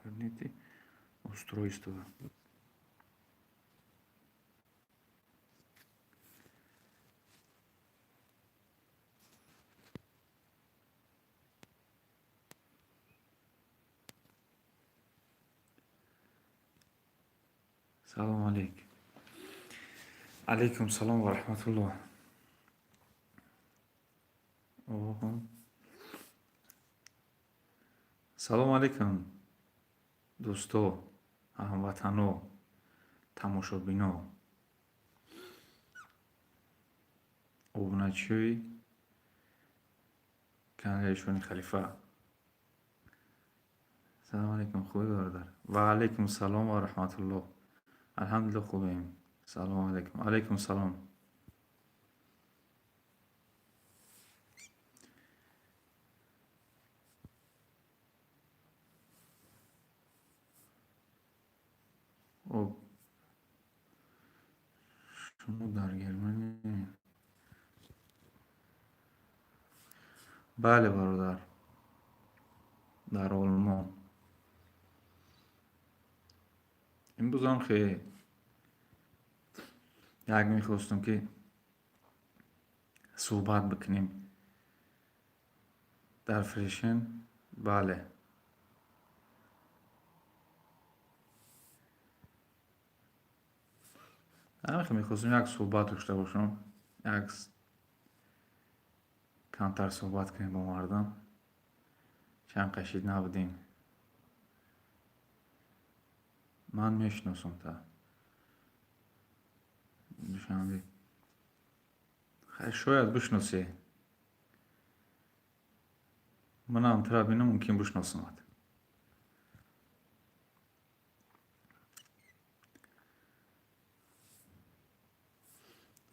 Поверните устройство. Салом алейк. Алейкум салом ва раҳматуллоҳ. Оҳо. Салом алейкум, дӯсто, ҳамватано, тамошобино, обуначиёи канали Эшони Халифа. Салом алейкум, хубӣ, бародар? Ва алейкум салом ва раҳматуллоҳ. Алҳамдулиллоҳ, хубем. Салом алейкум. Алейкум салом. Хоб, шумо дар Германия? Бале, бародар, дар Олмон. Имрӯзам хе як мехостам, ки суҳбат бикунем дар фрешен. Бале. Ҳамин мехостем як суҳбат дошта бошам, як камтар суҳбат кунем бо мардум. Чанд қашид набудем. Ман мешиносам та. Душанбе. Хай, шояд бишносӣ. Манам тура бинам, мумкин бишносамат.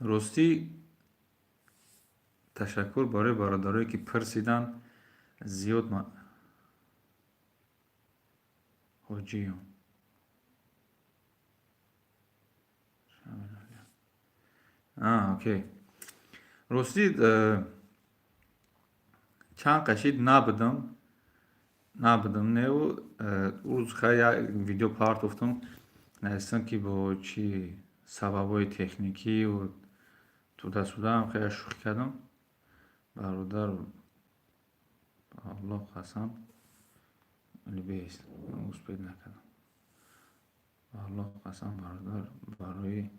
Ростӣ, ташаккур барои бародарое, ки пурсиданд зиёд. Ҳоҷиён. Окей. Ростӣ, чанд қашид набудам неу рӯз хай як видео партофтам, навистам, ки бо чӣ сабабҳои техникию туда-сюда, хеле шӯхӣ кардам. Бародар, ба Аллоҳ қасам, бест успеть накардам. Ба Аллоҳ қасам, бародар, барои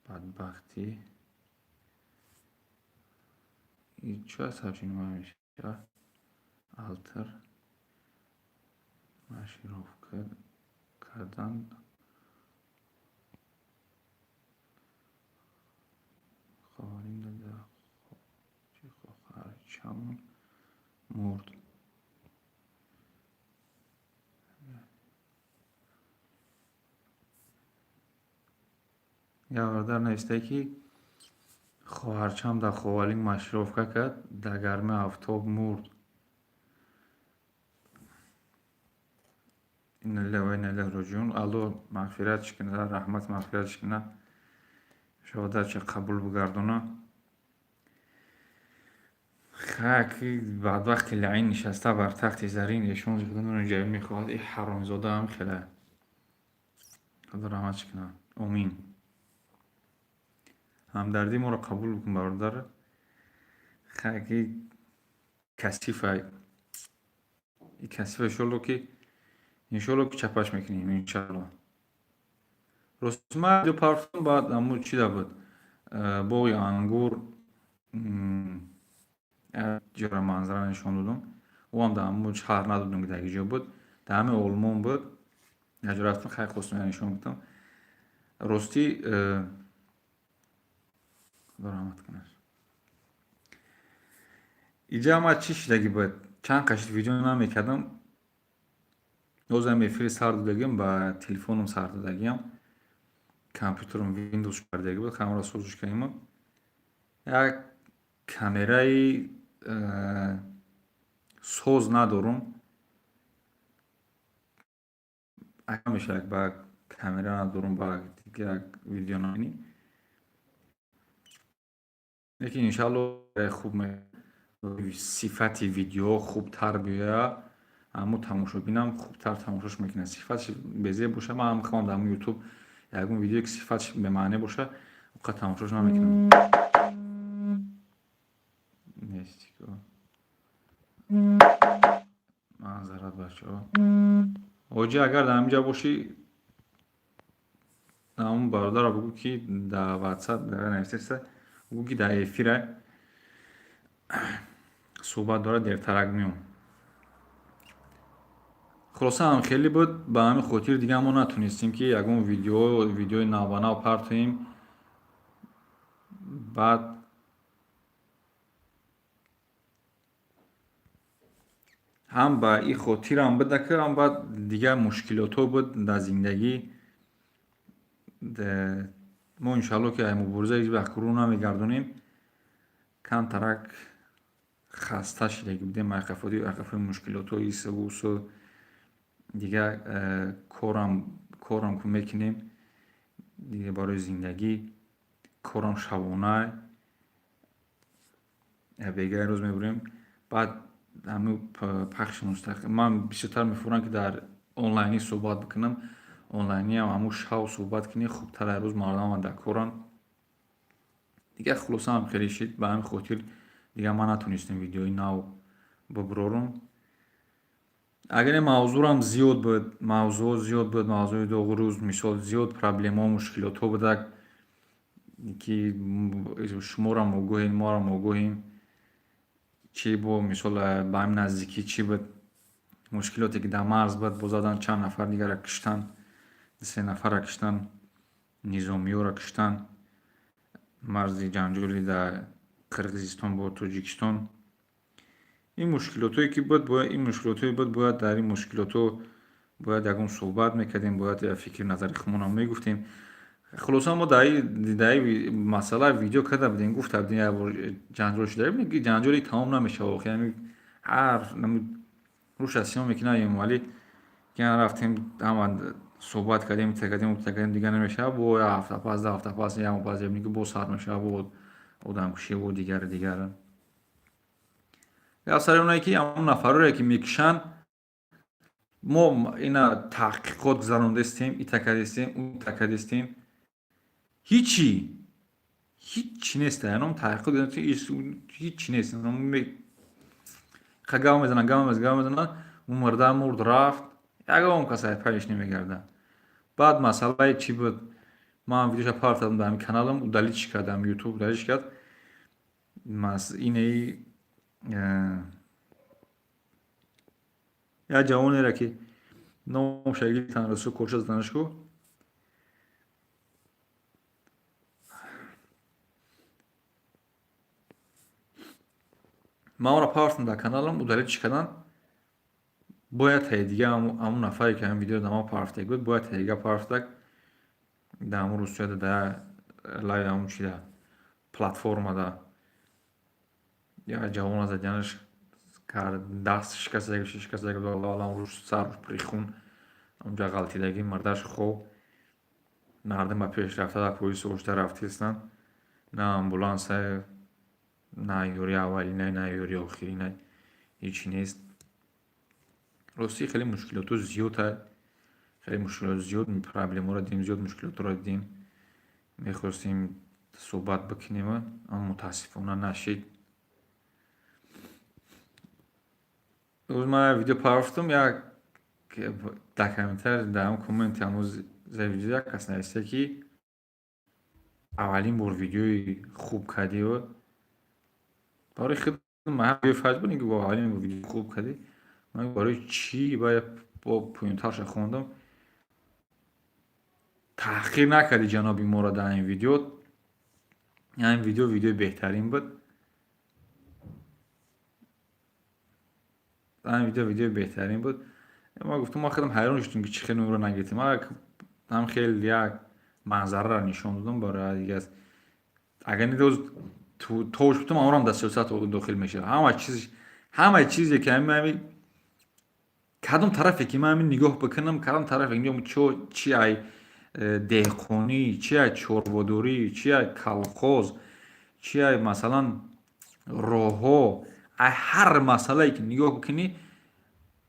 бадбахтӣ чӣ сообщение мешавад? Алтр маршировка кардан хоҳарим хоҳарчамон мурд. Як бародар навистае, ки хоҳарчам дар Ховалинг маршировка кард, дар гармии офтоб мурд. Инна лиллаҳи ва инна илайҳи роҷиун. Аллоҳ мағфиратш кунад, раҳмат мағфиратш кунад, шаҳодатша қабул бигардонад. Ки бадбахти лаъин нишаста бар тахти зарин, эшон ҷавӣ мехоҳад. И ҳаромзодаам хеле. Худо раҳматш кунад. Омин. Ҳамдардии моро қабул бикун, бародар. Ки касифа, и касифа, иншолло ки чапаш мекунем, иншалло. Рости, ман видео партофтам, баъд ҳамун чида буд, боғи ангур, ҷора манзара нишон додам. Ӯам дар ҳамун шаҳр надодам, ки дар ки ҷо буд, дар ҳамин Олмон буд. Як ҷо рафтам, хай, хостам нишон бидам. Ростӣ, худо раҳмат кунад. Иҷа ма чӣ шидагӣ буд? Чанд қашид видео намекардам. Ҳозирам эфири сар додагиам, ба телефоном сар додагиам. Компютерам Windows кардагӣ буд, ҳамаро созиш кардем. Як камераи соз надорум. Мешавад, ба камера надорум, ба дигар видео намекунӣ. Лекин иншаалло хуб. Сифати видео хубтар биёяд, ҳамун тамошобинам хубтар тамошош мекунад. Сифатш безеб боша, ман ҳам худам дар ҳамун Ютуб ягон видеое, ки сифатш бемаъне боша, он қадр тамошош намекунам. Нестико. Маъзарат, бачаҳо. Ҳоҷӣ, агар дар ҳаминҷа бошӣ, ҳамун бародарро бигӯ, ки дар Ватсап нависеста, бигӯ, ки дар эфира суҳбат дорад, дертарак меом. Хулоса, ҳам хеле буд. Ба ҳамин хотир дига мо натонистем, ки ягон видеои навбанав партоем. Баъд ҳам ба ин хотирам буда, ки ҳам баъд дигар мушкилотҳо буд дар зиндагӣ. Мо, иншоалло, ки ай мубориза ҳеҷ вақт рӯ намегардонем. Камтарак хаста шидаги будем ай қафои мушкилотҳо, ису усу дигар. Корам ку мекунем дига барои зиндагӣ, корам шабона, бегаи рӯз мебурем. Баъд ҳамин пахши мустақим ман бисёртар мефурам, ки дар онлайнӣ суҳбат бикунам. Онлайниам ҳамун шав суҳбат кунӣ хубтар, ай рӯз мардамам дар коранд дигар. Хулоса, ҳам хеле шид. Ба ҳамин хотир дигар ман натонистем видеои нав бибурорум. Агар ин мавзӯрам зиёд буд, мавзӯъҳо зиёд буд, мавзӯи доғи рӯз, мисол, зиёд проблемаҳо, мушкилотҳо будак, ки шуморам огоҳем, моам огоҳем. Чӣ бо, мисол, ба ҳамин наздикӣ чӣ буд, мушкилоте, ки дар марз буд, бо задан чанд нафар дигарро киштанд, се нафарро киштанд, низомиёро киштанд, марзи ҷанҷоли дар Қирғизистон бо Тоҷикистон. Ин мушкилотҳое, ки буд, ин мушкилотҳое буд, бояд дар ин мушкилотҳо бояд ягон суҳбат мекардем, бояд фикри назари худмонам мегуфтем. Хулоса, мо дар ин масъала видео карда будем, гуфта будем, як бор ҷанҷол шуда, ки ҷанҷоли тамом намешавад охи. Ҳами ҳар рӯша сиём мекунад Эмомалӣ, ки рафтем, ҳама суҳбат кардем, ита кардем, ута кардем, дигар намешавад. Бо як ҳафта пас, 10 ҳафта пас, як моҳ пас мебинӣ, ки боз сар мешавад, бо одамкушӣ, бо дигару дигар. Гап сари оне, ки ҳамон нафароре, ки мекушанд, мо ина таҳқиқот гузарондастем, ита кардастем, ута кардастем, ҳичи ҳичи нест. Ном таҳқиқот ҳичи нест. Гав мезананд, гав мезананд, гав мезананд, ӯ мурда мурд, рафт, ягон кас ай пайш намегардад. Баъд масъалаи чӣ буд, ман видеоша партадам дар ҳамин каналам, удалить кардам, Ютуб удалить кард. Инаи як ҷавонеро, ки номша гирифтан, расу корша заданашку. Ман онро партам дар каналам, удалить карданд. Бояд таи дига ҳамун нафаре, ки ҳамин видеоро дар ман парфтаг буд, бояд таи дига парфтаг дар ҳамун русияда, дар лайв, ҳамун чида, платформада як ҷавона заданаш, даст шикастаги, шикастаги, руш сарш пури хун, онҷа ғалтидагӣ, мардаш хоб. Мардум ба пеш рафта, дар поиси ошта рафтистанд, на амбуланса, на ёрии аввалина, на ёрии охирина, ҳичи нест. Ростӣ, хеле мушкилотҳо зиёд, хеле мушкилот зиёд, проблемаро дидем, зиёд мушкилотҳоро дидем. Мехостем суҳбат бикунем, аммо мутаассифона нашид. Рӯз ман як видео партофтам, як дар комментар, дар ҳамн комменти ҳамун зери видео як кас нависта, ки аввалин бор видеои хуб кардиу. Барои худ фаҷ буд, ки аввалин бор видеои хуб кардӣ. Ман барои чӣ? Бояд бо поёнтарша хондам. Таҳқир накардӣ ҷаноби моро дар ин видео, ин видео видеои беҳтарин буд, ин видео видеои беҳтарин буд. Ман гуфтам, ман худам ҳайрон шудам, ки чӣ хел онро нагирифтем. Ман ҳам хел як манзараро нишон додам барои дигар. Агар нироз тош бутам, онрам дар сиёсат дохил мешавад. Ҳама чиз, ҳамаи чизе, ки ҳами кадом тарафе, ки ман ҳамин нигоҳ бикунам, кадом тарафе чи, ай деҳқонӣ, чи ай чорводорӣ, чи ай колхоз, чи ай, масалан, роҳҳо, Ай ҳар масъалае ки нигоҳ бикунӣ,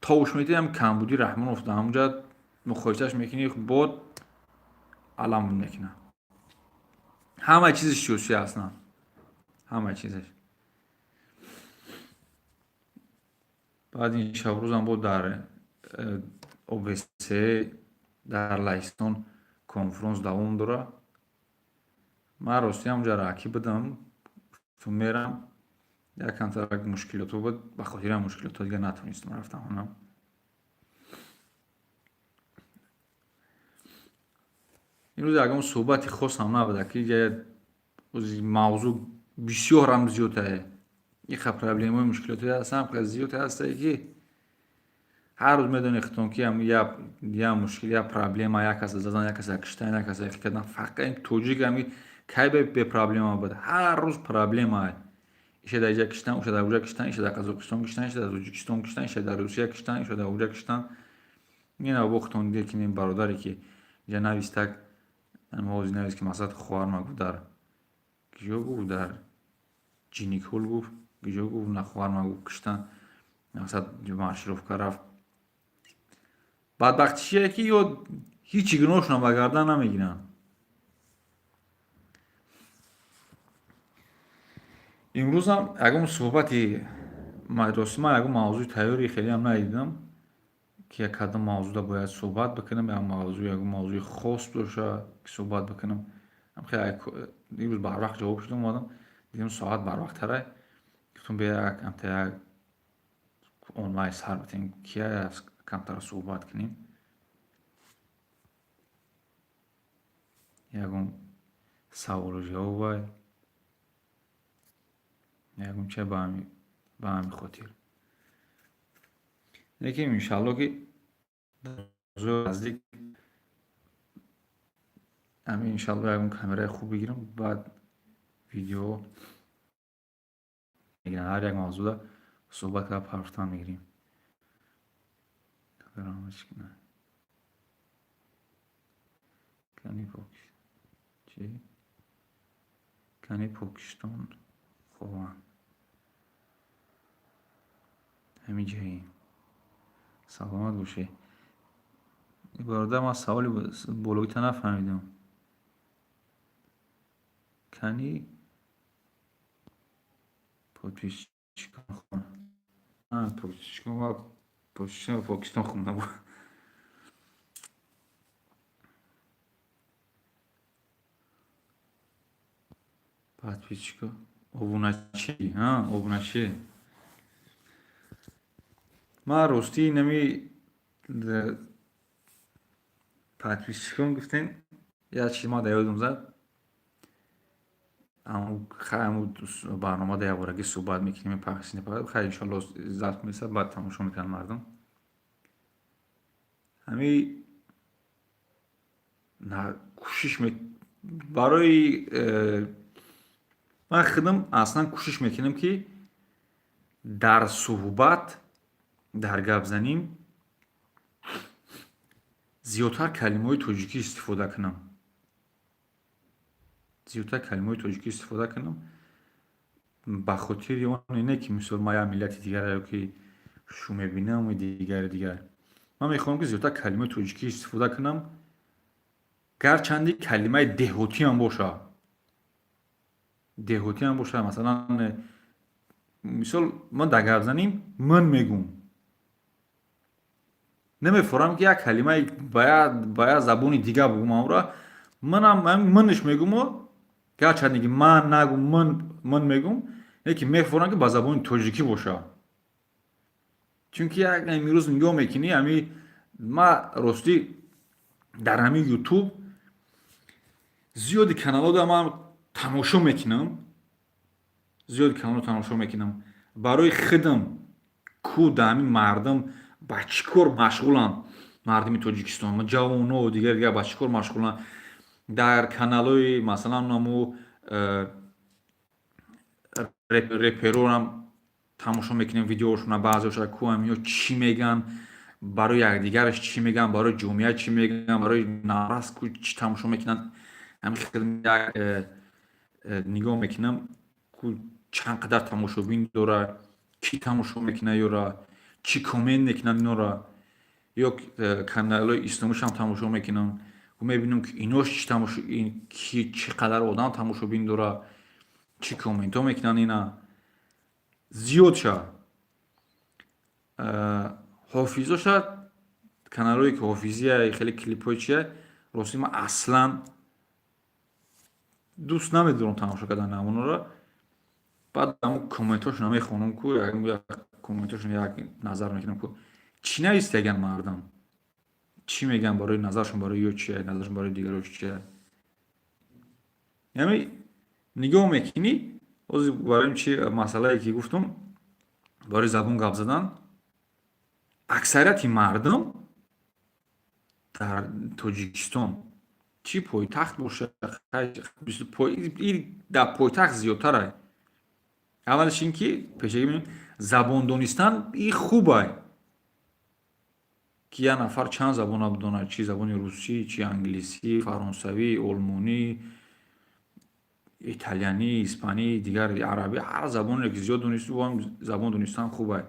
товуш метиҳам камбудӣ Раҳмонов дар ҳамунҷа муқоисааш мекунӣ, бод алам мекунад. Ҳама чизаш сиёсӣ аслан, ҳама чизаш. Баъд ин шабрӯзам бо дар ОБСЕ дар Лаҳистон конфронс давом дорад. Ман ростӣ ҳамунҷа раҳкӣ будам, гуфтум мерам, як камтарак мушкилото буд, ба хотири ҳам мушкилото дигар натонистам рафтам хона. Имрӯз ягон суҳбати хосам набуда, ки мавзӯъ бисёрам зиёдае. Иқа проблемаҳои мушкилотое ҳастанд, қа зиёде ҳастае, ки ҳар рӯз медонед худтон, ки я мушкил, я проблема, як каса задан, як каса киштан, як каса кардан. Фақат ин тоҷик ами кай бепроблема буд? Ҳар рӯз проблемае. Иша дар иҷа киштан, уша дар уҷа киштан, иша дар Қазоқистон киштан, иша дар Тоҷикистон киштан, иша дар Русия киштан, иша дар уҷа киштан. Ина бо худтон дидед, ки бародаре ки иҷа навистак, ҳозир навист, ки мақсад хоҳарма гуфт, дар киҷо гуфт, дар Ҷиникҳул гуфт, киҷо гуфт, на хоҳарма гуфт, киштан, мақсад маршировка рафт. Бадбахтӣ чие, ки ё ҳичи гуноҳшонам ба гардан намегиранд. Имрӯзам ягон суҳбати, рости ман ягон мавзӯи тайёри хелеам надидам, ки як кадом мавзӯъда бояд суҳбат бикунам, як мавзӯъ, ягон мавзӯи хос боша, ки суҳбат бикунам. Имрӯз барвақт ҷавоб шудам, омадам, дидам соат барвақттарай, гуфтам бия як камта як онлайн сар битем, кия камтар суҳбат кунем, ягон саволу ҷавобай, ягон ча ба ҳамин хотир. Лекин иншалло, ки наздик ҳамин иншалло ягон камераи хуб бигирам, баъд видео мегирам, ҳар як мавзӯъда суҳбат карда парфтан мегирем. Кани Покистон хованд ҳамин ҷаем. Саломат бошед, бародар. Ман саволи болоита нафаҳмидам. Кани подписчикон подписчикон Покистон хонда буд. Подписчико, обуначӣ, обуначӣ. Ман ростӣ нами подписчикон гуфтем, як чиз ма дар ёдам зад. Ҳамун барномада якборагӣ суҳбат мекунем, пахш. Хайр, иншоалло, забт месад, баъд тамошо мекунанд мардум. Ҳами кӯшиш барои ман худам аслан кӯшиш мекунам, ки дар суҳбат, дар гапзанӣ зиёдтар калимаҳои тоҷикӣ истифода кунам, зиёдтар калимаҳои тоҷикӣ истифода кунам, ба хотири он не, ки мисол ман як миллати дигаре ё ки шу мебинам дигари дигар. Ман мехоҳам, ки зиёдтар калимаи тоҷикӣ истифода кунам, гарчанде калимаи деҳотиам боша, деҳотиам боша. Масалан, мисол, ман дар гапзанӣ ман мегӯм, намефорам, ки як калимаи ба як забони дигар бугум. Амра манам манш мегӯмо, гарчанде ки ман нагум, ман ман мегӯм, лекин мефорам, ки ба забони тоҷикӣ боша, чунки як имрӯз нигоҳ мекунӣ, ами ма ростӣ дар ҳамин Ютуб зиёди каналҳода ман тамошо мекунам, зиёди каналҳо тамошо мекунам барои худам, ку дар ҳамин мардум ба чӣ кор машғуланд, мардуми Тоҷикистон, ҷавоно, дигар дигар ба чӣ кор машғуланд. Дар каналҳои, масалан, аму реперорам тамошо мекунем видеошона баъзеоша, ку ҳамиё чӣ мегӯянд, барои якдигараш чӣ мегӯянд, барои ҷомеа чӣ мегӯянд, барои наврас ку чӣ тамошо мекунанд. Ҳамин хел як нигоҳ мекунам, ку чанд қадар тамошобин дорад. Кӣ тамошо мекунад ёра, чӣ коммент мекунанд инора, ё каналҳои исломишам тамошо мекунам, мебинам, ки инош чӣ тамошо, чӣ қадар одам тамошобин дора, чӣ комментҳо мекунанд. Ина зиёд ша ҳофизоша, каналҳое ки ҳофизия, хеле клипҳои чия. Рости, ман аслан дӯст намедорам тамошо кардан ҳамонро. Баъд ҳамн комментҳошона мехонам ку, комментҳошона як назар мекунам ку, чӣ навистаган мардам, чӣ мегӯянд, барои назаршон барои ё чия, назаршон барои дигаро чия. Яъне нигоҳ мекунӣ, ҳозир барои чи масъалае ки гуфтум, барои забон гап задан, аксарияти мардум дар Тоҷикистон, чӣ пойтахт боша, дар пойтахт зиёдтарай. Аввалаш ин ки пешагӣ забон донистан и хубай, ки як нафар чанд забона бидонад, чӣ забони русӣ, чӣ англисӣ, фаронсавӣ, олмонӣ, италиянӣ, испанӣ, дигар арабӣ, ҳар забоне ки зиёд донисту, забон донистан хубай.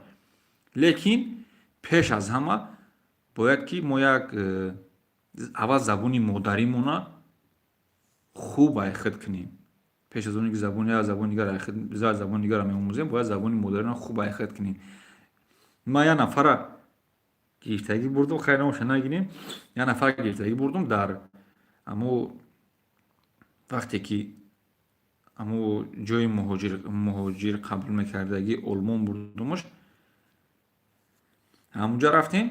Лекин пеш аз ҳама бояд ки мо як аввал забони модаримона хуб айхид кунем. Пеш аз оне ки забони як забони дигар забони дигарро меомӯзем, бояд забони модариро хуб айхид кунем. Ман як нафара гирифтагӣ бурдум, хайр, номаша нагирем, як нафара гирифтагӣ бурдум дар амо вақте ки амо ҷои муҳоҷир қабул мекардагӣ, Олмон бурдумаш. Ҳамунҷа рафтем,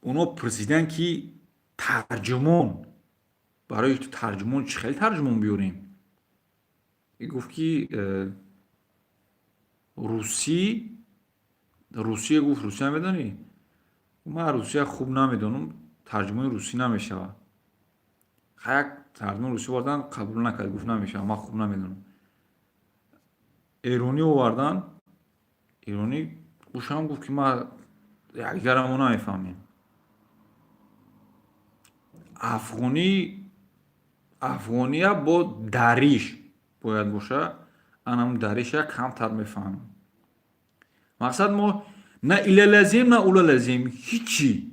оно пурсиданд, ки тарҷумон, барои тарҷумон чӣ хел тарҷумон биёрем? Гуфт, ки русӣ, русия. Гуфт: «Русия медонӣ?» Ман русия хуб намедонам, тарҷумони русӣ намешавад. Як тарҷумони русӣ овардан, қабул накард, гуфт: «Намешавад, ман хуб намедонам». Эронӣ овардан, эронӣ ӯшам гуфт, ки ман якдигарамо намефаҳмем. Афғонӣ, афғония бо дариш бояд боша, анам дариша камтар мефаҳмам. Мақсад, мо на илалазем, на улалазем, ҳичи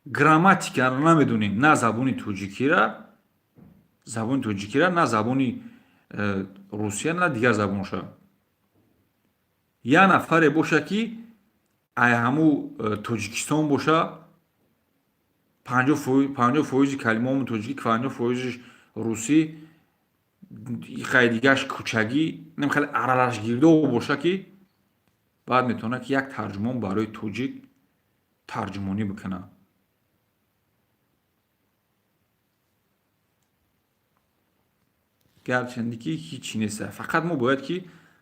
грамматикаро намедонем, на забони тоҷикира, на забони русия, на дигар забонша. Як нафаре боша, ки ай ҳаму Тоҷикистон боша, 50% калимаҳомо тоҷикӣ, 50%-ш русӣ, хай дигараш кӯчагӣ, хеле аралашгирдо боша, ки баъд метавонад, ки як тарҷумон барои тоҷик тарҷумонӣ бикунад. Гарчанде ки ҳичи нест, фақат мо бояд, ки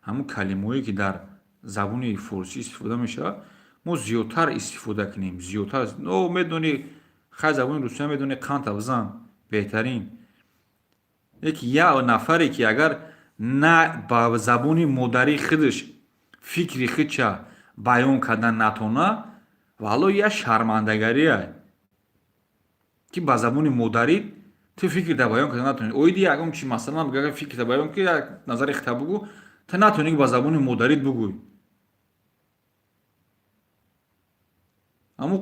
ҳамун калимаҳое, ки дар забони форсӣ истифода мешавад, мо зиёдтар истифода кунем, зиёдтар. Но медонӣ, хай, забони русия медонӣ, қанта бизан, беҳтарин. Лекин як нафаре, ки агар на ба забони модарии худаш фикри худша баён кардан натона, валло, як шармандагарие, ки ба забони модарӣ ту фикрта баён карда натонӣ. Оиди ягон чи, масалан, агар фикрта баён ки, як назари худта бугӯ, ту натонӣ, ки ба забони модарит бугӯй. Аммо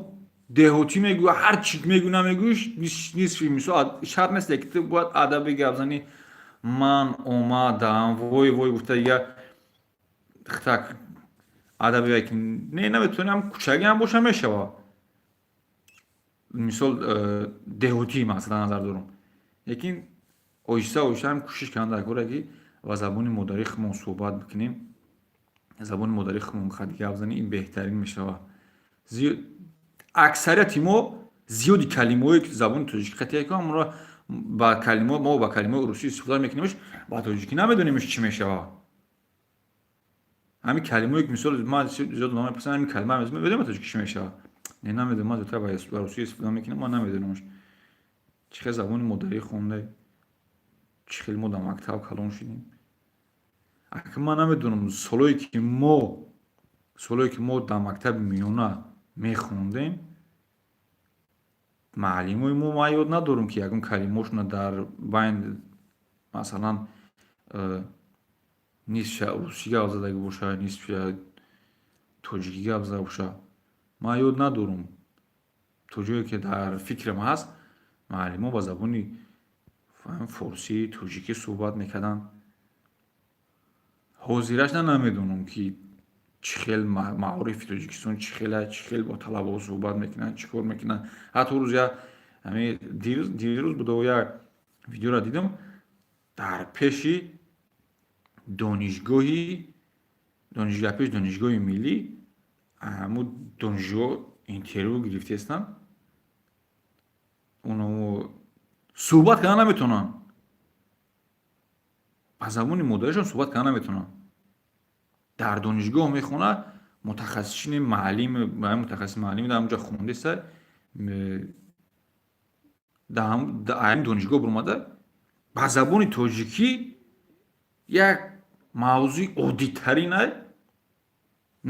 деҳотӣ мегӯя, ҳар чӣ мегӯ, намегӯиш, нисфи мисол шарт нест, ки ту бояд адаби гап занӣ. Ман омадам, вой вой гуфта, дигар так адаби не, наметавонӣ. Ҳам кӯчагӣ ҳам боша, мешавад. Мисол, деҳотӣ масалан назар дорам. Лекин оҳиста оҳиста ҳам кӯшиш кардан дар коре, ки ба забони модарии худмон суҳбат бикунем, забони модарии худмон хат гап занем, ин беҳтарин мешавад. Аксарияти мо зиёди калимаҳое, ки забони тоҷикӣ қатъия кунам, онро ба калима, мо ба калимаҳои русӣ истифода мекунемш, ба тоҷикӣ намедонемш, чӣ мешавад. Ҳамин калимаое, ки мисол ман зиёд мепурсам: «Ҳамин калима медонем ба тоҷикӣ чӣ мешавад?» Не, намедонам, ман зиёдтар ба русӣ истифода мекунам, ман намедонамш. Чӣ хел забони модарӣ хонда, чӣ хел мо дар мактаб калон шудем. Ака, ман намедонам, солое ки мо дар мактаби миёна мехондем, муаллимои мо, ман ёд надорам, ки ягон калимаошона дар байн, масалан, Нисфша русӣ гап задаги боша, нисфша тоҷикӣ гап зада боша. Ман ёд надорам. То ҷое ки дар фикрам ҳаст, муаллимо ба забони форсӣ, тоҷикӣ суҳбат мекарданд. Ҳозираш на намедонам, ки чӣ хел маорифи Тоҷикистон чӣ хела, чӣ хел бо талабаҳо суҳбат мекунанд, чӣ кор мекунанд. Ҳатто рӯз як дирӯз буда, як видеоро дидам, дар пеши донишгоҳи донишгоҳ, пеш донишгоҳи миллӣ ҳамун донишҷӯ интервю гирифтаистанд. Оно суҳбат карда наметавонанд, ба забони модаришон суҳбат карда наметавонанд. Дар донишгоҳ мехонад, мутахассисини маълим, мутахассис маълим дар ҳамонҷо хондеста, дар донишгоҳ биромада, ба забони тоҷикӣ як мавзӯи оддитаринай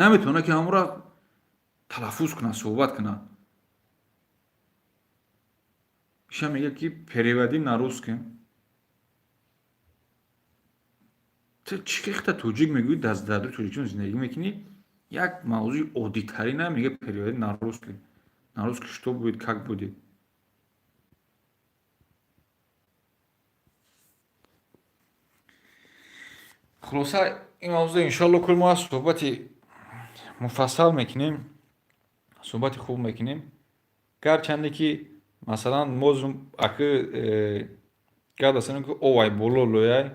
наметавонад, ки ҳамонро талаффуз кунад, суҳбат кунад. Иша мегӯяд, ки переводи на русский. Ту чӣ хехта тоҷик мегӯӣ, дар Тоҷикистон зиндагӣ мекунӣ, як мавзӯи оддитарина мегӯяд, переводи на русский. На русский что будет, как будет? Хулоса, ин мавзӯъ, иншоалло, кул мо аз суҳбати муфассал мекунем, суҳбати хуб мекунем. Гарчанде ки, масалан, мо аки гап дастем, ки овай боло лояй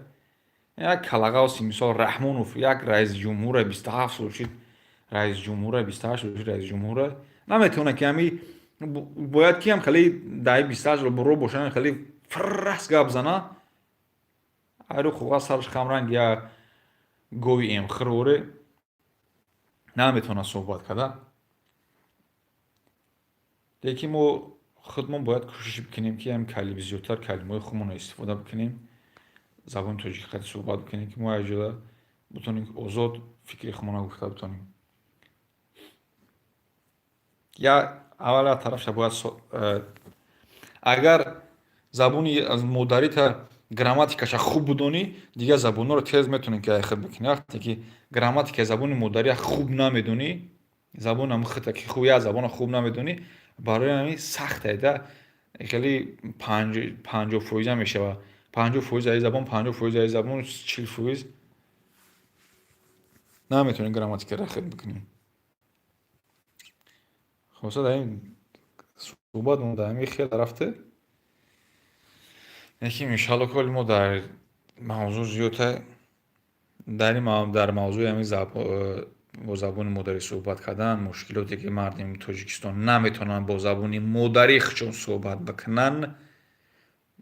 як калағавси, мисол, Раҳмонов як раиси ҷумҳура, 27 сол шид раиси ҷумҳура, 28 сол шид раиси ҷумҳура, наметавонад, ки ҳами бояд ки ҳам хеле даҳи 28 сол буро бошад, хеле фиррас гап зана. Айру коғаз сараш хамранг як гови эмхир оре наметавонад суҳбат карда. Лекин мо худмон бояд кӯшиш бикунем, ки ҳам зиёдтар калимаҳои худмонро истифода бикунем, забони тоҷикӣ қати суҳбат бикунем, ки мо якҷоя бутонем озод фикри худмонро гуфта битонем. Я аввал як тарафша бояд, агар забони модарита грамматикаша хуб бидонӣ, дигар забонҳоро тез метавонӣ ки айхид бикунӣ. Вақте ки грамматикаи забони модария хуб намедонӣ, забони ҳамн хита ки хуб, як забонро хуб намедонӣ, барои ҳамин сахт айда, хеле 50 фоиза мешавад, 50% аи забон, 50% аи забон, 40% наметавонӣ грамматикаро хид бикунӣ. Хулоса, дар ин суҳбат мо дар ҳамин хел рафте, лекин иншалло, ки мо дар мавзӯъ зиёдта дар мавзӯи ҳамин бо забони модарӣ суҳбат кардан, мушкилоте ки мардуми Тоҷикистон наметавонанд бо забони модарӣ худшон суҳбат бикунанд,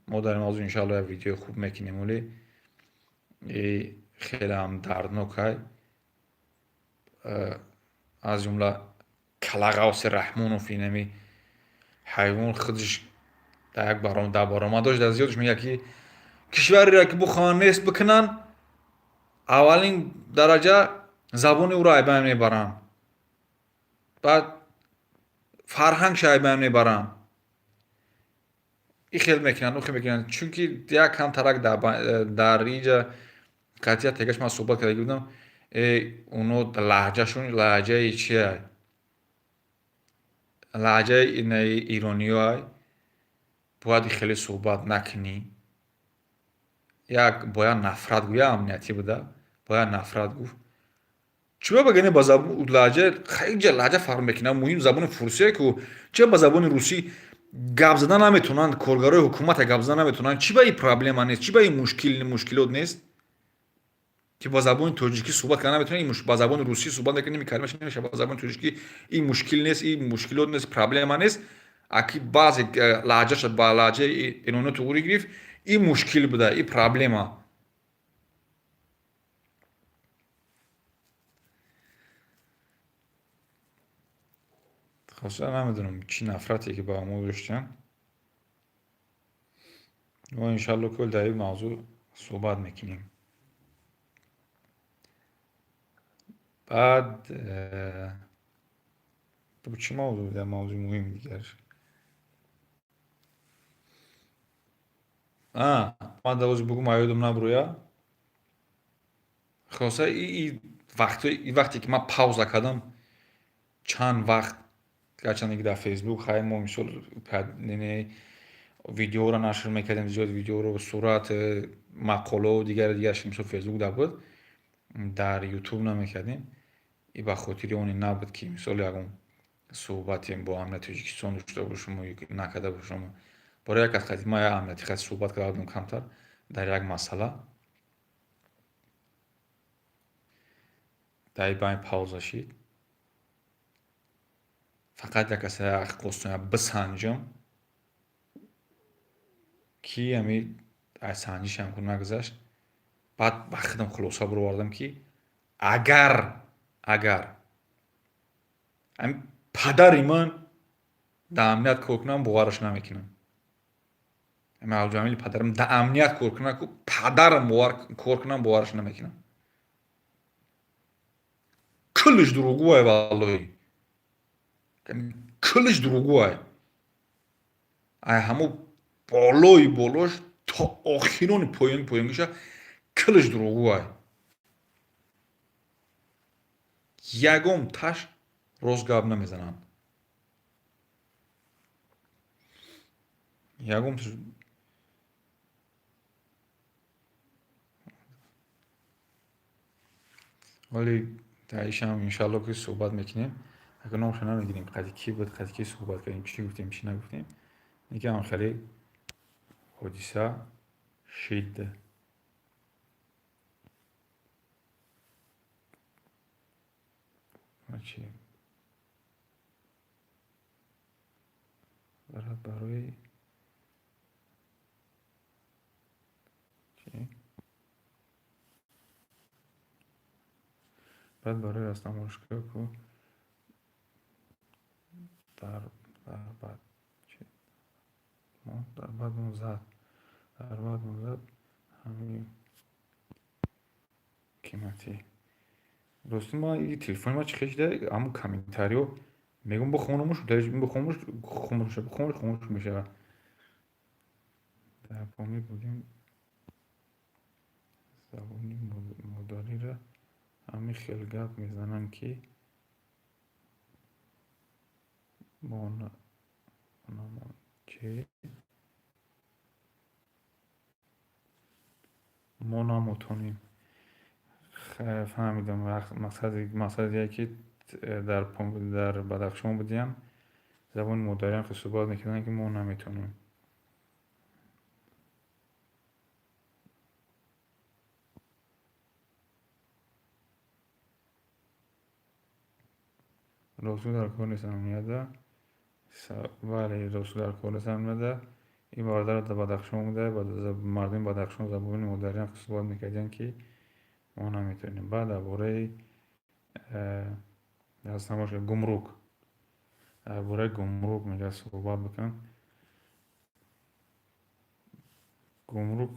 мо дар ин мавзӯъ, иншалло, як видеои хуб мекунем. Оле хеле ҳам дарднок ай, аз ҷумла калағавси Раҳмонов, инами ҳайвон худаш дар як дар баромадош дар зиёдаш мегӯяд, ки кишвареро ки бихоҳанд нест бикунанд, аввалин дараҷа забони ӯро айбайн мебаранд, баъд фарҳангша айбайн мебаранд, и хел мекунанд, ӯ хел мекунанд. Чунки як камтарак дар инҷа қатъия тегаш ман суҳбат карда будам, оно лаҳҷашон лаҳҷаи чия, лаҳҷаи ирониёай, бояд хеле суҳбат накунӣ. Як бояд нафрат гӯя, амниятӣ буда, бояд нафрат гуфт. Чиба багане ба лаҳҷа, инҷа лаҳҷа фарқ мекунад, муҳим забони фурсие ку. Чиба ба забони русӣ гап зада наметавонанд, коргарои ҳукумата гап зада наметавонанд? Чӣ ба ин проблема нест, чӣ ба ин мушкилот нест, ки ба забони тоҷикӣ суҳбат карда наметавонанд, ба забони русӣ суҳбат мекунем, калимаш намешавад, ба забони тоҷикӣ ин мушкил нест, ин мушкилот нест, проблема нест. Аки баъзе лаҳҷаша ба лаҳҷаи ирониё туғрӣ гирифт, ин мушкил буда, ин проблема. Хоса намедонам, чӣ нафрате ки ба мо доштанд. Мо, иншалло, кул дар ин мавзӯъ суҳбат мекунем. Баъд чӣ мавзӯъ дар мавзӯи муҳими дигарш? Ман давози бугум, аёдам набурӯя. Хулоса, и вақте ки ман пауза кардам, чанд вақт, гарчанде ки дар Фейсбук хай мо мисол видеоро нашр мекардем, зиёд видеоро, сурат, мақолао, дигару дигараш, мисол, Фейсбук дар буд, дар Ютуб намекардем. И ба хотири оне набуд, ки мисол ягон суҳбате бо амнияти Тоҷикистон дошта бошам ё накарда бошам. Барои як аз хати ман як амнияти хати суҳбат карда будем камтар дар як масъала. Дар ин байн пауза шид. Фақат як каса хостам бисанҷам, ки ами аз санҷишам ку нагузашт. Баъд ба худам хулоса баровардам, ки агар ами падари ман дар амният кор кунам, бовараш намекунам. Ами Абдуҷамили падарам дар амният кор кунам, ку падарам бовар кор кунам, бовараш намекунам. Куллиш дурӯғгӯай, валлоҳи. Куллиш дурӯғгӯай. Ай ҳамо болои болош то охирони поёни поёнгиша куллиш дурӯғгӯай. Ягон таш рост гап намезананд. Ягон вале дар ишам иншалло ки суҳбат мекунем. Агар номша намегирем, қади кӣ буд, қади кӣ суҳбат кардем, чӣ гуфтем, чӣ нагуфтем. Лекин хеле ҳодиса шид. Чӣ барои чӣ? Баъд барои растамошка ку дар бад дар бадмон зад, дар бадмон зад ҳамин қиматӣ. Рости, ман и телефони ман чӣ хел шуда, ҳамун комментариҳо мегӯям, бихонамуш, бихонамуш, хомӯш мешавад, бихонамуш, хомӯш мешавад. Дар Помир будем, забони модариро ҳамин хел гап мезананд, ки чӣ мо наметонем. Фаҳмидам, мақсади ки дар Бадахшон будиям, забони модариам хел суҳбат мекарданд, ки мо наметонем. Ростгӯ дар кор нест амнията. Бале, ростгӯ дар кор нест амнията. Ин бародар дар Бадахшон буда, мардуми Бадахшон забони модариам хел суҳбат мекарданд, ки мо наметонем. Баъд дар бораи гумрук, дар бораи гумрук мегӯяд, суҳбат бикун. Гумрук,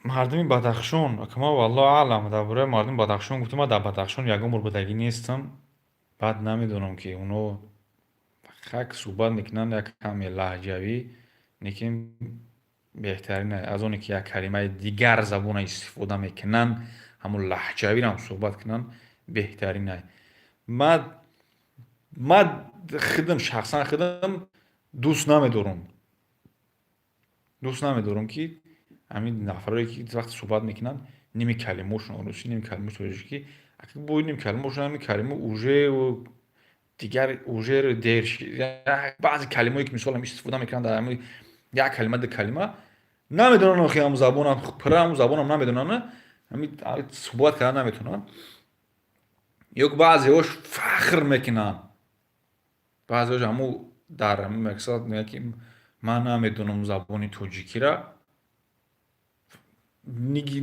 мардуми Бадахшон, ма валлоҳу аълам, дар бораи мардуми Бадахшон гуфтам, ман дар Бадахшон ягон бор будагӣ нестам. Баъд намедонам, ки оно хак суҳбат мекунанд як каме лаҳҷавӣ, лекин беҳтарин аз оне ки як калимаи дигар забона истифода мекунанд, ҳамун лаҳҷавиро суҳбат кунанд, беҳтарин. Ман худам, шахсан худам дӯст намедорам, ки ҳамин нафарое ки вақте суҳбат мекунанд, ними калимаошон русӣ, ними калимаош тоҷикӣ, бо ними калимаошон, ҳамин калима уже дигар уже дер. Баъзе калимаое ки мисол истифода мекунанд, дар ҳамин як калима, ду калима намедонанд, охи ҳамун забонам пура, ҳамун забонам намедонанд, ҳамин суҳбат кардан наметавонанд. Ё баъзеҳош фахр мекунанд, баъзеҳош ҳамун дар ҳамин мақсад мегӯяд, ки ман намедонам забони тоҷикира.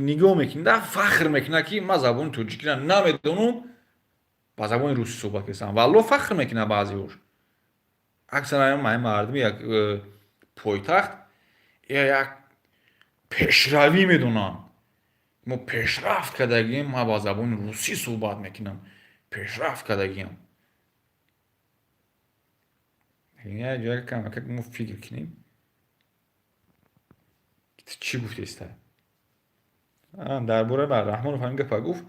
Нигоҳ мекунад, фахр мекунад, ки ман забони тоҷикира намедонам, ба забони русӣ суҳбат кардам. Валло, фахр мекунад баъзеҳош. Аксаран мардуми як пойтахт як пешравӣ медонанд: мо пешрафт кардагием, ман ба забони русӣ суҳбат мекунам, пешрафт кардагиам. Як ҷоя камакак мо фикр кунем, чӣ гуфтеста. Дар бораи Раҳмонов ҳамин гапа гуфт.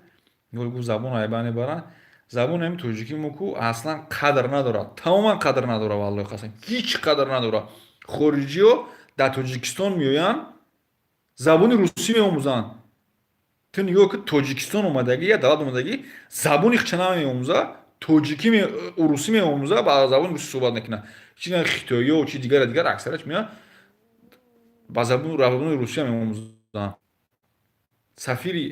Гуфт, забон айба мебаранд. Забони ҳамин тоҷикӣ мо ку аслан қадр надорад, тамоман қадр надорад, валлоҳи қасам, ҳеҷ қадр надорад. Хориҷиҳо дар Тоҷикистон меоянд, забони русӣ меомӯзанд. Ту нигоҳ ки, Тоҷикистон омадагӣ, як давлат омадагӣ, забони хича намеомӯза, тоҷикӣ, урусӣ меомӯза, ба забони русӣ суҳбат мекунад. Чи хитоиё, чи дигара дигар, аксарияш меоянд, ба забони русия меомӯзанд. Сафири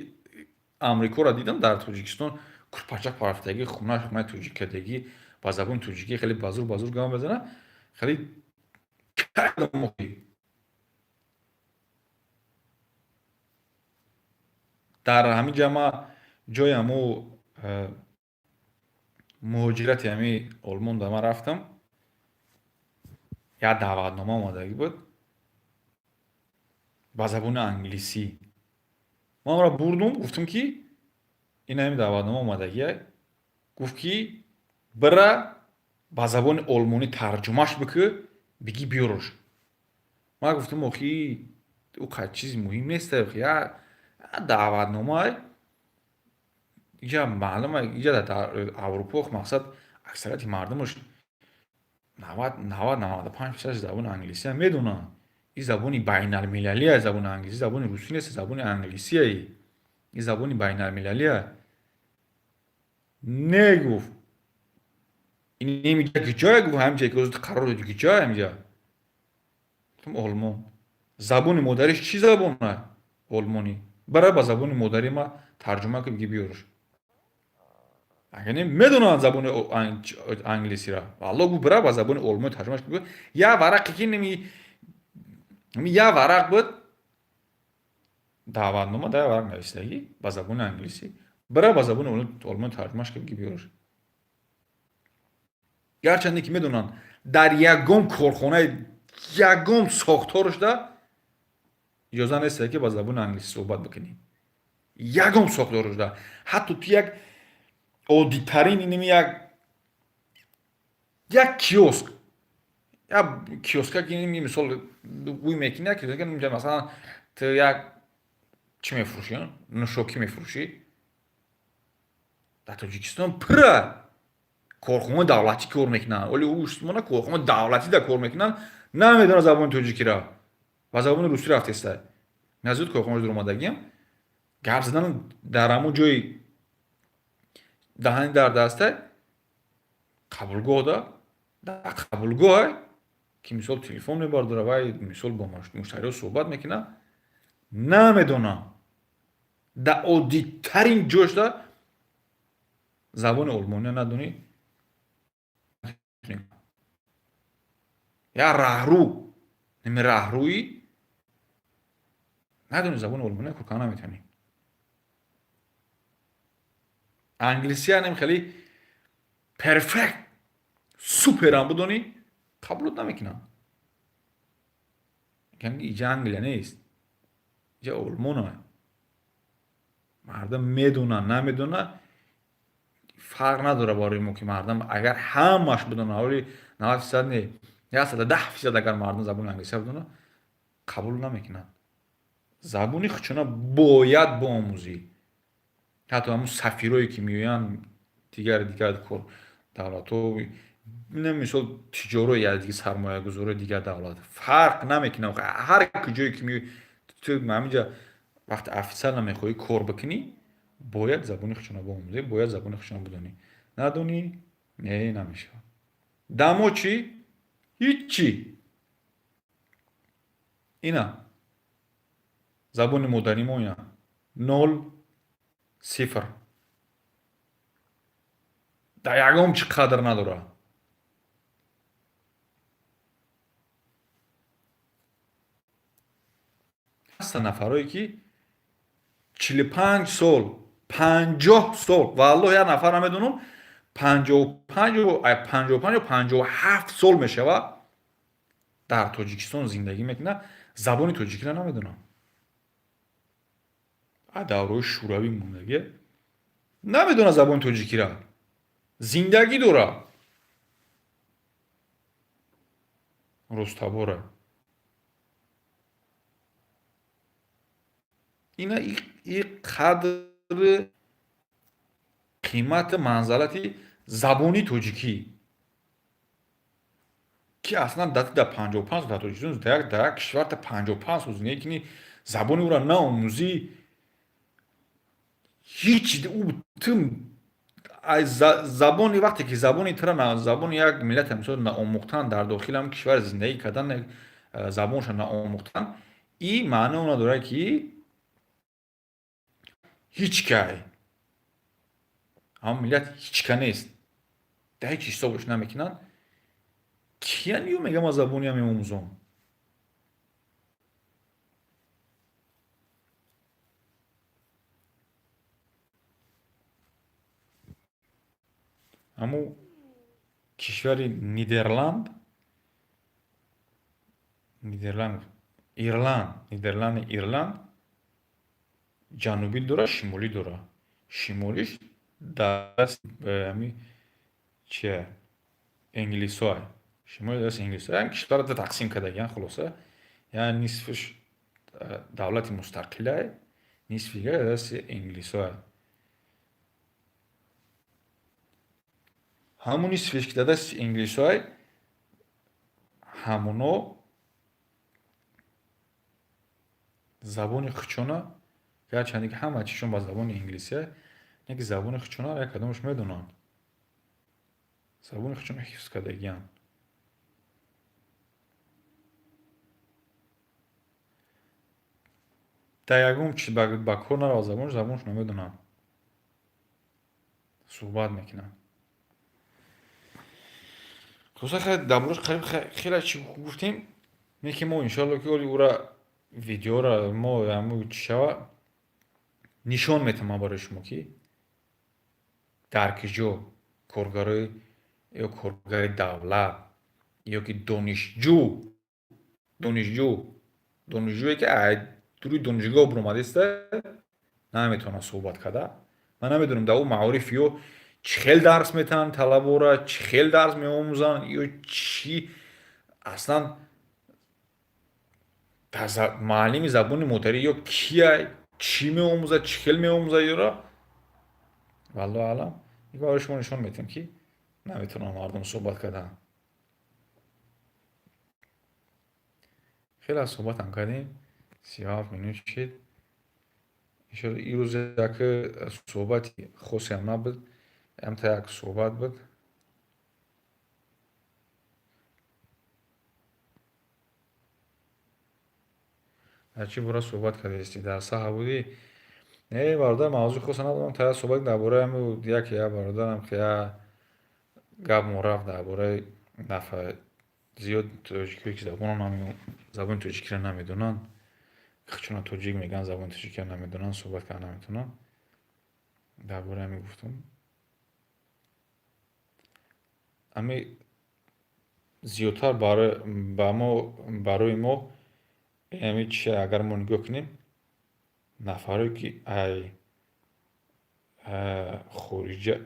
Амрикоро дидам дар Тоҷикистон, курпачак парафтагӣ, хунаш хонаи тоҷиккардагӣ, ба забони тоҷикӣ хеле базур базур гап мезанад. Хеле дар ҳамин ҷа ма ҷои ҳамо муҳоҷирати ҳами Олмон да ман рафтам, як даъватнома омадагӣ буд ба забони англисӣ. Ман амро бурдум, гуфтам, ки ин ҳами даъватнома омадагия. Гуфт, ки бира, ба забони олмонӣ тарҷумаш бикӯ, бигӣ, биёрош. Ман гуфтам, охи, ӯ чизи муҳим нест, я даъватномаа. Иҷа маълума, иҷа дар Аврупо мақсад аксарияти мардумаш 90, 95% забони англисия медонанд. Ин забони байналмилалия, забони англисӣ, забони русӣ нест, забони англисия, ин забони байналмилалия. Не, гуфт, ин киҷое? Гуфт, ҳамин ҷое ки қарор доди, киҷое ҳаминҷа? Гуфтам, Олмон. Забони модариш чӣ забона? Олмонӣ. Бара, ба забони модари ма тарҷума ки, биги, биёрш. Агар не медонанд забони англисиро, валло, гуфт, бира, ба забони олмонӣ тарҷумаш. Я варақе ки неми я варақ буд, даъватнома, да варақ нависидагӣ ба забони англисӣ, бира, ба забони олмонӣ тарҷумаш ки, биги, биёрш. Гарчанде ки медонанд, дар ягон корхонаи, ягон сохторушда иҷоза нест, ки ба забони англисӣ суҳбат бикунӣ. Ягон сохторушда, ҳатто ту як оддитарин инами як киоск, як киоска ки мисол гӯй мекунӣ, як киоска, масалан, ту як чӣ мефурӯшӣ, нӯшокӣ мефурӯшӣ, дар Тоҷикистон пурра корхонаи давлатӣ кор мекунанд, оли ӯ корхонаи давлатӣ да кор мекунанд, намедонад забони тоҷикиро, ба забони русӣ рафтеста. Назуд корхонаи дуромадагиам гап задан дар ҳамон ҷои даҳани дар даста қабулгоҳ да, дар қабулгоҳ ки мисол телефон мебардора, вай мисол бо муштариҳо суҳбат мекунад, намедонам, дар оддитарин ҷошда забони олмония надонӣ, я раҳрӯ неми раҳрӯӣ надонӣ, забони олмония кор карда наметавонӣ. Англисия нем хеле perfect суперам бидонӣ, қабулот намекунам. Иҷа Англия нест, иҷа Олмона. Мардум медонад, намедонад, фарқ надорад барои мо, ки мардум агар ҳамаш бидонад, оли 90% не, 110% агар мардум забони англисия бидонад, қабул намекунанд. Забони худшона бояд биомӯзӣ. Ҳатто ҳамун сафирое ки меоянд, дигар дигар кор давлатҳо, мисол тиҷорои якдиги, сармоягузорои дигар давлат, фарқ намекунад, ҳар куҷое ки меои ту, ҳаминҷа вақте официально мехоҳӣ кор бикунӣ, бояд забони худшона биомӯзӣ, бояд забони худшона бидонӣ. Надонӣ, не, намешавад. Дамо чӣ? Ҳиччи. Ина забони модари мо, ина нол, сифр, дар ягон чӣ қадр надорад. Ҳастанд нафарое ки 45 сол, 50 сол, валлоҳ, як нафар намедонам, 55, 57 сол мешавад, дар Тоҷикистон зиндагӣ мекунад, забони тоҷикиро намедонам, давраи шӯравӣ мондагӣ, намедонад забони тоҷикиро, зиндагӣ дорад, ростабора. Ина и қадри қимати манзалати забони тоҷикӣ, ки аслан дар 55 сол дар Тоҷикистон, дар як кишвар та 55 сол зиндагӣ кунӣ, забони ӯро наомӯзӣ, ҳеҷ ӯ ту забони, вақте ки забони тура, забони як миллата, мисол, наомӯхтан, дар дохили ҳам кишвар зиндагӣ кардан, забонашро наомӯхтан, и маъно надорад, ки ҳеҷ кай ҳамон миллат ҳеҷ ка нест, дар ҳеҷ ҳисобаш намекунанд. Киян ё мегам, ман забониам меомӯзам. Ҳамун кишвари Нидерланд, Ирланд, Нидерланди, Ирланд ҷанубӣ дора, шимолӣ дора. Шимолиш дар ами чия, англисоа, шимоли дасти англисоа. Ҳам кишварро тақсим кардагиан. Хулоса, яъне нисфиш давлати мустақилай, нисфи дигар дасти англисоа. Ҳамун нисфиш, ки дар дасти англисоай, ҳамуно забони хучона, гарчанде ки ҳама чизшон ба забони инглисия, не ки забони хучона як кадомаш медонанд, забони хучона ҳифз кардагианд. Дар ягон чи ба кор наравад забонаш, забонашро намедонанд, суҳбат мекунанд. Хулоса, дар борааш қариб хеле чӣ гуфтем, не ки мо, иншоалло, ки оли ура видеоро мо ҳаму чӣ шава, нишон метавам ман барои шумо, ки дар киҷо коргарои ё коргари давлат ё ки донишҷӯе, ки дуруи донишгоҳ биромадааста, наметавонад суҳбат карда. Ман намедонам, дар ӯ маориф ё чӣ хел дарс метаҳанд талабора, чӣ хел дарс меомӯзанд ё чӣ. Аслан муаллими забони модарӣ ё кия, чӣ меомӯзад, чӣ хел меомӯзад ёро, валлоҳу аълам. Барои шумо нишон медиҳем, ки наметавонанд мардум суҳбат кардан. Хеле аз суҳбатам кардем, 37 минут шид. Иншоалло, ирӯз як суҳбати хосеам набуд, амта як суҳбат буд. Дар чӣ бора суҳбат кардастӣ? Дар саҳа будӣ? Не, бародар, мавзӯи хоса надорам. Та суҳбат дар бораи ҳами яке як бародарам, ки я гап мо рафт дар бораи нафар зиёд тоҷикое, ки забони тоҷикиро намедонанд, чуна тоҷик мегӯянд, забони тоҷикиро намедонанд, суҳбат карда наметавонанд. Дар бораи ҳамин гуфтам. Ами зиёдтар ба мо, барои мо ами чи, агар мо нигоҳ кунем, нафарое, ки ай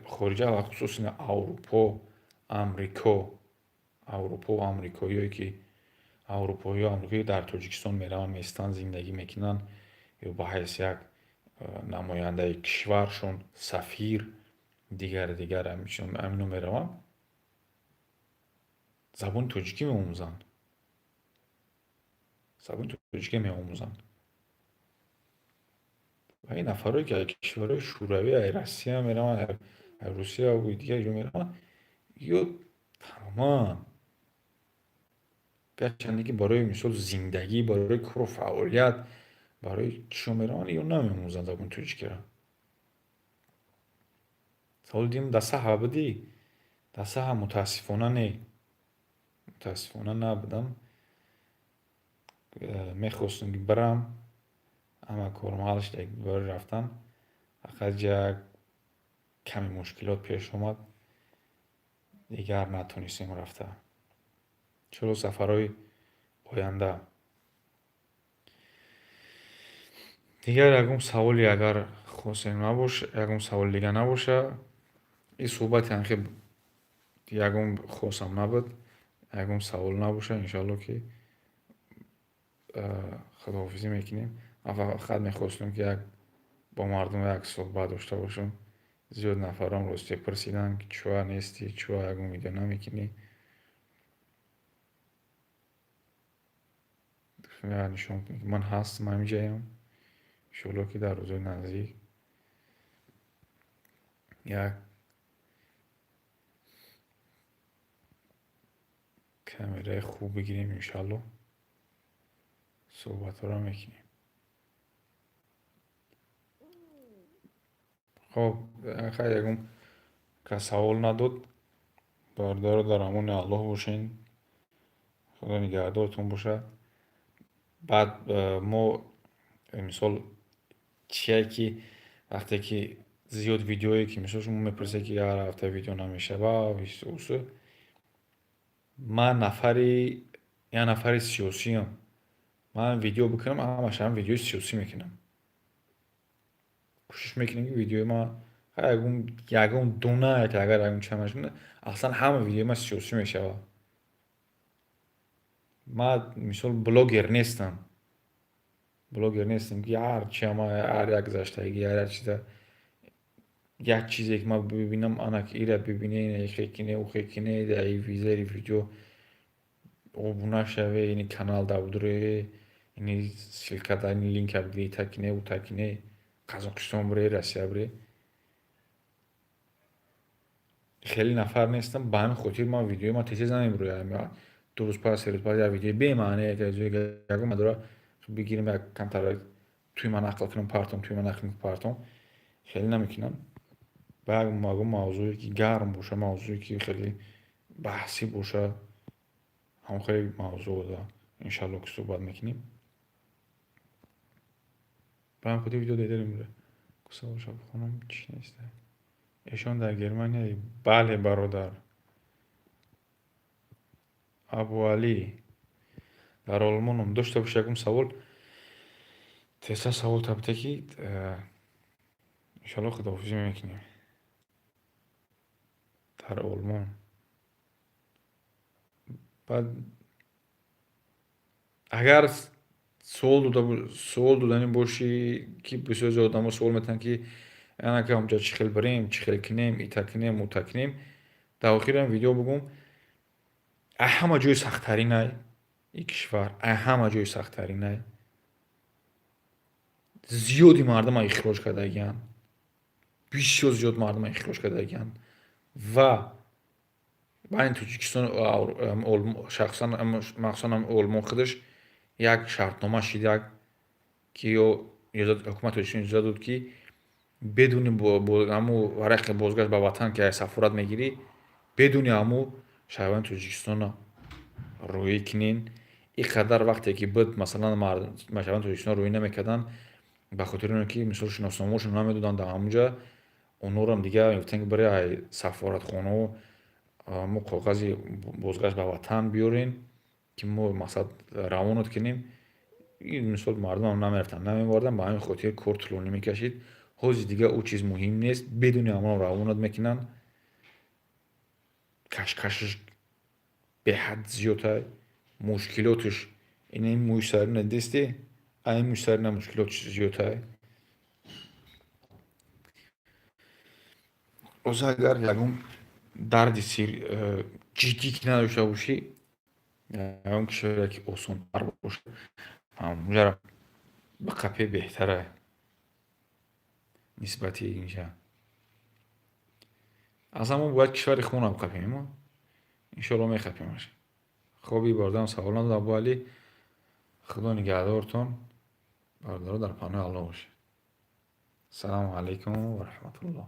хориҷа, алахусус Аврупо, Амрико, Аврупо, амрикоиое, ки аврупоиё, амрикоӣ дар Тоҷикистон мераванд, меистанд, зиндагӣ мекунанд ё ба ҳайси як намояндаи кишваршон, сафир, дигар дигар, амино мераванд, забони тоҷикӣ меомӯзанд, забони тоҷикӣ меомӯзанд. Ва ин нафарое, ки аз кишварҳои Шӯравӣ, ай Россия мераванд, ай Русия, дигар ҷо мераванд, ё тамоман, гарчанде ки барои мисол зиндагӣ, барои кору фаъолият, барои чио мераванд, ё намеомӯзанд забони тоҷикиро. Саволи дуюм: дар саҳа будӣ? Дар саҳа, мутаассифона, не, мутаассифона, набудам. Мехостам, ки бирам, ҳама корам ҳал шуда барои рафтан, фақат як каме мушкилот пеш омад, дигар натонистем рафта. Чаро, сафарҳои оянда. Дигар ягон саволе агар хосем набош, ягон саволи дигар набоша, ин суҳбати ҳамхел ягон хосам набуд, ягон савол набоша, иншоалло, ки худоҳофизӣ мекунем. Ман фақат мехостам, ки як бо мардум як суҳбат дошта бошам. Зиёд нафарон рости пурсиданд, ки чӯа нестӣ, чӯа ягон видео намекунӣ. Нишон кунӣ, ки ман ҳастам, ҳамиҷаям. Иншоалло, ки дар рӯзҳои наздик як камераи хуб бигирем, иншоалло суҳбатҳоро мекунем. Хоб, хайр, ягон кас савол надод. Бародаро, дар амони Аллоҳ бошен. Худо нигаҳдортон бошад. Баъд мо мисол чие, ки вақте ки зиёд видеое, ки мисол шумо мепурсед, ки ҳар ҳафта видео намешава, усу, ман нафари як нафари сиёсиам. Ман видео бикунам, ҳамаш ҳам видеои сиёсӣ мекунам. Кӯшиш мекунем, ки видеои ман ягон дуна, агар ягон чиз нашуда, аслан ҳама видеои ман сиёсӣ мешавад. Ман мисол блогер нестам. Блогер нестам, ки ҳар чи ҳар як гузаштагӣ, ҳар як чиза, як чизе ки ман бибинам, ана ира бибине, ина кине, ухе кине, зери видео обуна шаве, ини канал давдуре, ини ссылка да, ини линка бигири, ита кине, ута кине, Қазоқистон бире, Россия бире. Хеле нафар нестам, ба ҳамин хотир ман видеои ман тез намебирояд. 2 рӯз пас, 3 рӯз пас як видеои бемаъне ягон надора бигирим, як камтар туи ман нақл кунам, партом, туи ман нақл кунам, партом. Хеле намекунам. Ба як мавзӯе, ки гарм боша, мавзӯе, ки хеле баҳсӣ боша, ҳамон хеле мавзӯъ иншалло, ки суҳбат мекунем. Ба ҳамин хотир видео дедерем. Саволша бихонам, чӣ нест. Эшон дар Германия? Бале, бародар. Абуалӣ, дар Олмоном. Дошта боши ягон савол, тезтар савол табите, ки иншалло худоҳофизӣ мекунем. Дар Олмон. Баъд агар суол доданӣ бошӣ, ки бисёр зиёд одамо суол метиҳанд, ки анака онҷа чӣ хел бирем, чӣ хел кунем, ита кунем, ута кунем. Дар охири видео бигӯм, ай ҳама ҷои сахттаринай ин кишвар, ай ҳама ҷои сахттаринай. Зиёди мардума ихроҷ кардагиянд. Бисёр зиёд мардума ихроҷ кардагиянд. Ва байни Тоҷикистон, шахсан, махсусан Олмон худаш як шартнома шидак, ки ё ҳукумати Тоҷикистон иҷоза дод, ки бидуни ҳамун варақи бозгашт ба ватан, ки аз сафорат мегирӣ, бидуни ҳамун шаҳрванди Тоҷикистонро рӯӣ кунен. Ин қадар вақте ки буд, масалан, шаҳрванди Тоҷикистон рӯӣ намекарданд, ба хотири оне ки мисол шиносномаошон намедоданд дар ҳамунҷа, онҳоро дигар мегуфтанд, ки бире ай сафоратхонаҳо мо коғази бозгашт ба ватан биёрен, ки мо мақсад равонат кунем. Ин мисол мардумам намерафтанд, намеварданд, ба ҳамин хотир кор тӯлонӣ мекашид. Ҳозир дигар ӯ чиз муҳим нест, бидуни ҳамон равонат мекунанд. Кашкашаш беҳад зиёд, мушкилоташ ин мӯи сарина дисти, ай мӯи сарина мушкилоташ зиёдтай. Ҳозир агар ягон дарди ҷиддӣ ки надошта бошӣ, ягон кишваре ки осонтар бошад, ҳамонҷаро биқапӣ, беҳтара нисбати инҷа. Аслан мо бояд кишвари худро биқапем, иншоалло мехапемаш. Хоб, и бародарам савол надод, Абуалӣ. Худо нигаҳдортон. Бародаро, дар паноҳи Аллоҳ бошед. Ассалому алайкум ва раҳматуллоҳ.